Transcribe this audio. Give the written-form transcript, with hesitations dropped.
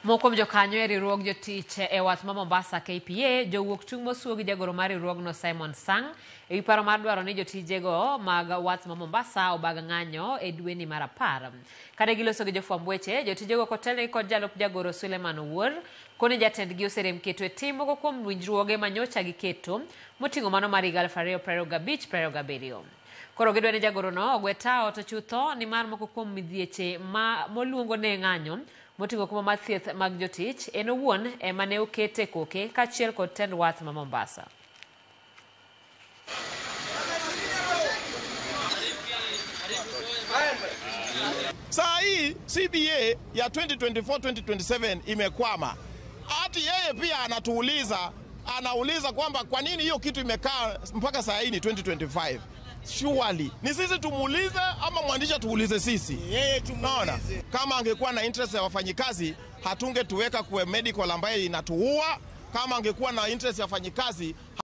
Moko kuom jokanyo e riwruog jotich e wath ma Mombasa KPA jowuok tung' mosuo gi jagoro mar riwruogno Simon Sang ewi paro mar dwaro ni jotijego mag wath ma Mombasa obag ng'anyo e dweni mar 10. Kane giloso gi jofwamb weche, jotijego kotelnegi kod jalup jagoro Suleiman Owuor koni jatendgi oserem keto e tim moko kuom winjruoge manyocha giketo moting'o mano mar higa 2025-27. Koro gidwa ni jagorono ogwe tawo to chutho nimar moko kuom midhieche ma moluongo ne ng'anyo moting'o kuma mar thieth mag jotich en owuon ema ne okete koke kaachiel kod tend wath ma Mombasa. Saa hii CBA ya 2024-2027 imekwama. Hati yeye pia anatuuliza, anauliza kwamba kwa nini hiyo kitu imekaa mpaka saa hii ni 2025. Surely ni sisi tumuulize ama mwandishi atuulize sisi? Yeye Naona tumuulize. kama angekuwa na interest ya wafanyikazi hatungetuweka kwa medical ambaye inatuua. Kama angekuwa na interest ya wafanyikazi